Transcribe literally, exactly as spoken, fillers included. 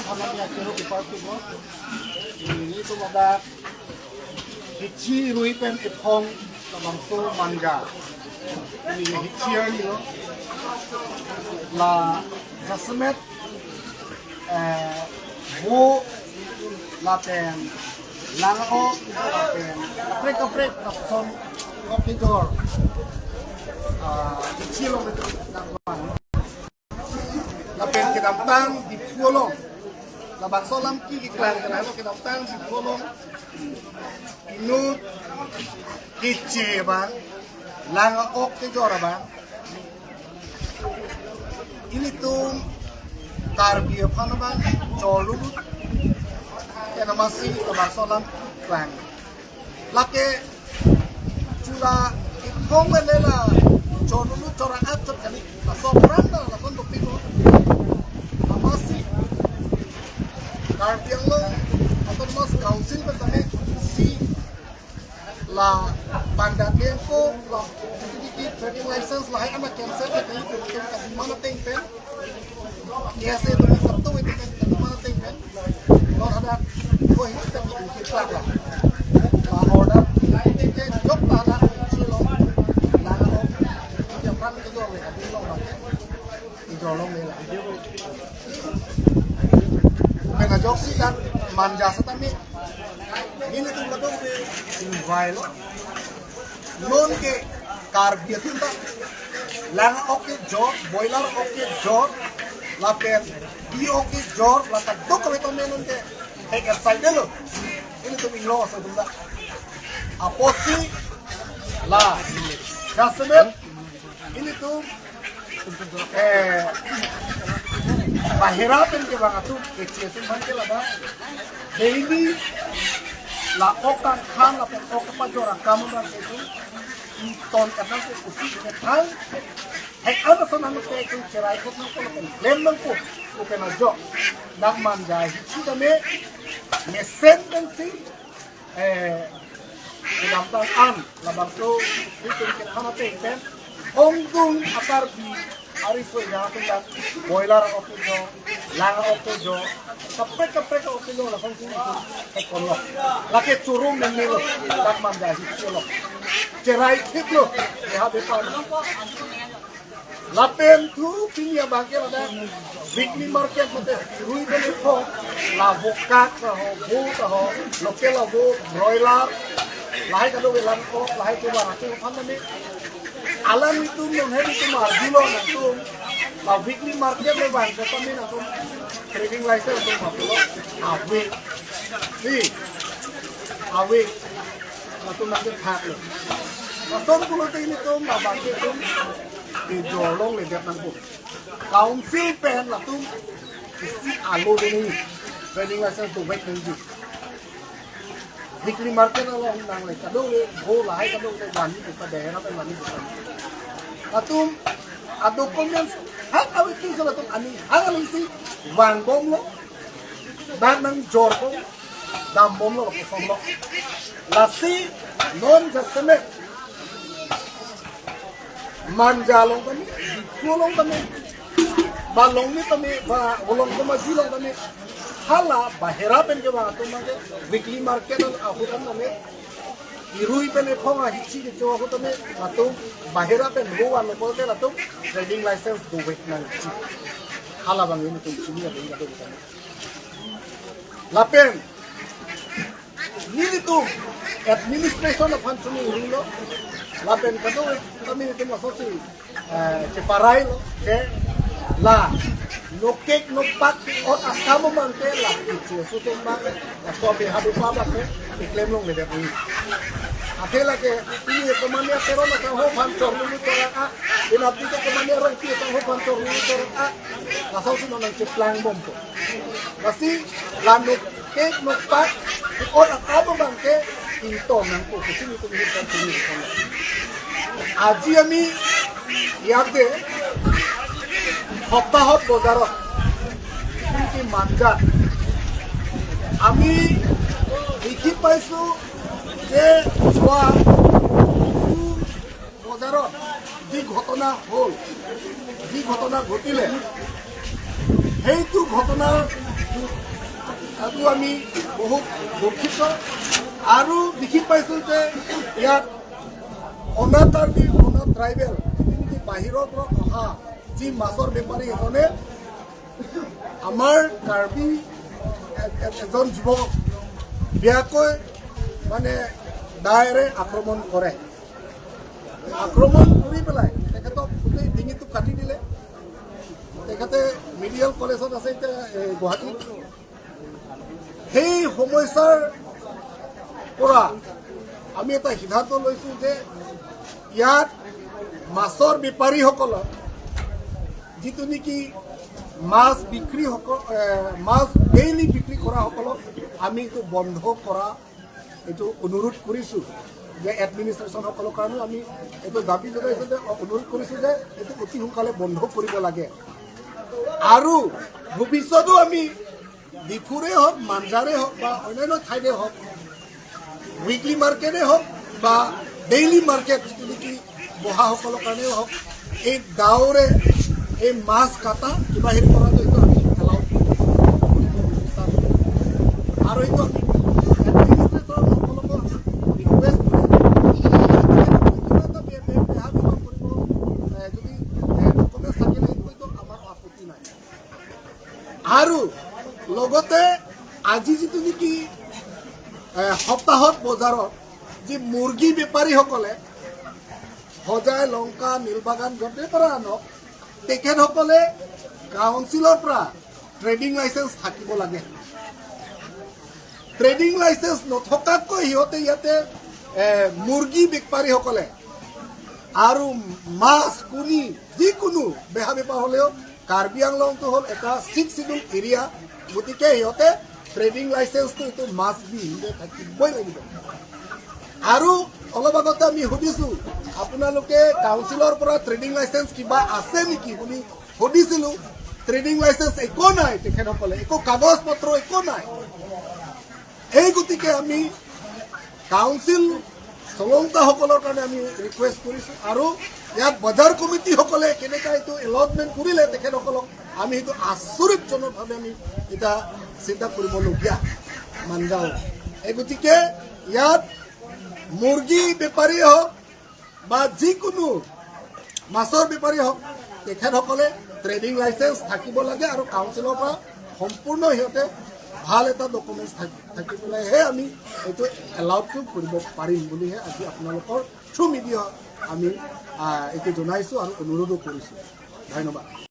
Hana ya kero kepar tu mo. Nelitum ladak hithi rui pen ephong labangso Manja. Neli hithi arni lo. La jasemet, eh, vo lapen lang-ok lapen kaprek kaprek lapuson ok kejor. Ah, hithi along nelitum nangman. Lapen kedamtang Diphu along. Labangso alam ke keklang ke lahai lo, kedamtang Diphu along inut keche abang, lang-ok kejor abang, ilitum Karbi aphan abang cholu. Pen amatsi labangso alam keklang. Lake chula ephong le la cholu chora achot kali. Laso aphrang ta lason dopik lo. Amatsi Karbi Anglong Autonomous Council pen tame si la panda klem ko la utility trading license lahai ana cancel ke kali ko ke ka di mana teng pen. Yes, itu satu itu kan di mana teng pen. Kalau ada dua itu kan di klak lah. La order itu kan jok lah lah silo. La lo. Yang kan itu dua le kan di lo lah. Kejor longle la. Pen ajoksi dak Manja setame. Nelitum kadokave ingvai lo. Non ke Karbi atum ta lang-ok kejor, boiler ok kejor, lapen bi ok kejor, la kadokave tame non ke hek excited lo. Nelitum inglong aso atum ta. Apotsi la jasemet ilitum, eh, bahira pen kevang atum, keche atum aphan ke ladak daily la ok kangkhan lapen ok kepajor akam abang ke itum ington kan nangkok pusi methang. Hek ana ason nangkok itum cherai kot nangkok lapen klem nangkok. Lapen ajok dak Manja hithi tame mesen pensi, eh, kedamtang an labangso itum kethan ateng pen ongdung a-Karbi ariso ejang atum dak boiler ok kejor, lang-ok kejor, kaprek kaprek ok kejor, lason si itum ekon lo. Lake choro meme lo, dak Manja hithi lo. Cherai thip lo, ya bepan. Lapen thu pini abang ke ladak weekly market mate rui pen ephong, la vokak ta ho, vo ta ho, local avo, broiler, lahai kadokave lang-ok, lahai kevang atum aphan tame. Alanglitum non he itum arjulo nangtum. La weekly market le vang ko tame nangtum trading license atum ma pulo. Ave. Si. Ave. Latum nangkethak lo. Lason pulote ilitum labang ke itum kejor longledet nangpo. Council pen latum isi alo dun nangji. Trading license dovek nangji. Weekly market along nangle kadokave, vo lahai kadokave vanji pu ta, bahira pen vanji pu ta. Latum a-documents hang ave tu latum aning hang along si vangbomlo. Dak nangjorbom, dambomlo, kosomlo. Lasi non jasemet Manja along tame, Diphu along tame, ba Longmi tame, ba Volongkom Aji along tame, hala bahira pen kevang atum abang ke weekly market ahut an tame, irui pen ephong ahithi kecho ahut tame, latum bahira pen vo vanlo pulote latum trading license dovek nangji. Hala abang ilitum chini abang kadokave tame. Lapen nelitum administration aphan choningri lo, lapen kadokave tame nelitum asonsi, eh, cheparai lo, che la nokek nopak ot akam abang ke la keche aso atum abang, laso abe hadu pa abang ke keklem longledet nangji. Athe lake pini Komania Teron asangho aphan chorlulu chor-a, inapdi ke Komania Rongpi asangho aphan chorlulu chor-a, laso ason nangcheplangbompo. Lasi la nokek nopak ot akam abang ke ington nangpo pusi nelitum hirkan tumi. Aji ami yate Hoptahot bojarot, Manja, ami dekhi paisu je jua bojarot যি ঘটনা হ'ল, যি ঘটনা ঘটিলে, সেইটো ঘটনাৰ তাতো আমি বহুত দুখিত আৰু দেখি পাইছো যে ইয়াত অনা কাৰ্বি, অনা ট্ৰাইবেল, যিটো নেকি বাহিৰৰ পৰা অহা যি মাছৰ বেপাৰী এজনে আমাৰ কাৰ্বি এ-, এ-, এজন যুৱক বেয়াকৈ মানে দায়েৰে আক্ৰমণ কৰে। আক্ৰমণ কৰি পেলাই তেখেতক গোটেই ডিঙিটো কাটি দিলে। তেখেতে মেডিকেল কলেজত আছে এতিয়া, এ, গুৱাহাটীত। সেই সমস্যাৰ পৰা আমি এটা সিদ্ধান্ত লৈছো যে ইয়াত মাছৰ বেপাৰীসকলক, যিটো নেকি মাছ বিক্ৰী সকল, এ, মাছ ডেইলি বিক্ৰী কৰাসকলক আমি এইটো বন্ধ কৰা এইটো অনুৰোধ কৰিছো যে এডমিনিষ্ট্ৰেশ্যন সকলৰ কাৰণেও আমি এইটো দাবী জনাইছো যে, অ, অনুৰোধ কৰিছো যে এইটো অতি সোনকালে বন্ধ কৰিব লাগে। আৰু ভৱিষ্যতেও আমি ডিফুৰে হওক, মাঞ্জাৰে হওক বা অন্যান্য ঠাইতে হওক, উইকলি মাৰ্কেটে হওক বা ডেইলি মাৰ্কেট যিটো নেকি বহাসকলৰ কাৰণেও হওক, এই গাঁৱৰে এই মাছ কাটা কিবা হেৰি কৰাটো এইটো আমি এলাউ কৰিব নিবিচাৰোঁ। আৰু এইটো আমি এডমিনিষ্ট্ৰেটৰসকলকো ৰিকুৱেষ্ট কৰিছোঁ। কিবা এটা বে-, বে-, বেহা বেপাৰ কৰিব, এ, যদি, এ, ডকুমেণ্টছ থাকিলে এইটো, এইটো আমাৰ আপত্তি নাই। আৰু লগতে আজি যিটো নেকি, এ, সপ্তাহত বজাৰত যি মুৰ্গী বেপাৰীসকলে হজাই, লংকা, মিলবাগান য'তে পৰা আনক, তেখেতসকলে কাউন্সিলৰ পৰা ট্ৰেডিং লাইচেন্স থাকিব লাগে। ট্ৰেডিং লাইচেন্স নথকাকৈ সিহঁতে ইয়াতে, এ, মুৰ্গী বেপাৰীসকলে আৰু মাছ, কণী, যিকোনো বেহা বেপাৰ হ'লেও কাৰ্বি আংলংটো হ'ল এটা ছিক্স চিডিউল এৰিয়া, গতিকে সিহঁতে ট্ৰেডিং লাইচেন্সটো এইটো মাষ্ট বি, সিহঁতে থাকিবই লাগিব। আৰু অলপ আগতে আমি সুধিছো, আপোনালোকে কাউন্সিলৰ পৰা ট্ৰেডিং লাইচেন্স কিবা আছে নেকি বুলি সুধিছিলো। ট্ৰেডিং লাইচেন্স একো নাই, তেখেতসকলে একো কাগজ পত্ৰ একো নাই। এই গতিকে আমি কাউন্সিল চলন্তাসকলৰ কাৰণে আমি ৰিকুৱেষ্ট কৰিছো আৰু ইয়াত বজাৰ কমিটিসকলে কেনেকৈ এইটো এলটমেণ্ট কৰিলে তেখেতসকলক আমি সেইটো আচৰিতজনকভাৱে আমি এতিয়া চিন্তা কৰিবলগীয়া মানগাঁও। এই গতিকে ইয়াত মুৰ্গী বেপাৰী হওক বা যিকোনো মাছৰ বেপাৰী হওক, তেখেতসকলে ট্ৰেডিং লাইচেন্স থাকিব লাগে আৰু কাউন্সিলৰ পৰা সম্পূৰ্ণ সিহঁতে ভাল এটা ডকুমেণ্টছ থাকি, থাকি পেলাইহে আমি এইটো এলাউডটো কৰিব পাৰিম বুলিহে আজি আপোনালোকৰ থ্ৰু মিডিয়া আমি, আহ, এইটো জনাইছোঁ আৰু অনুৰোধো কৰিছোঁ। ধন্যবাদ।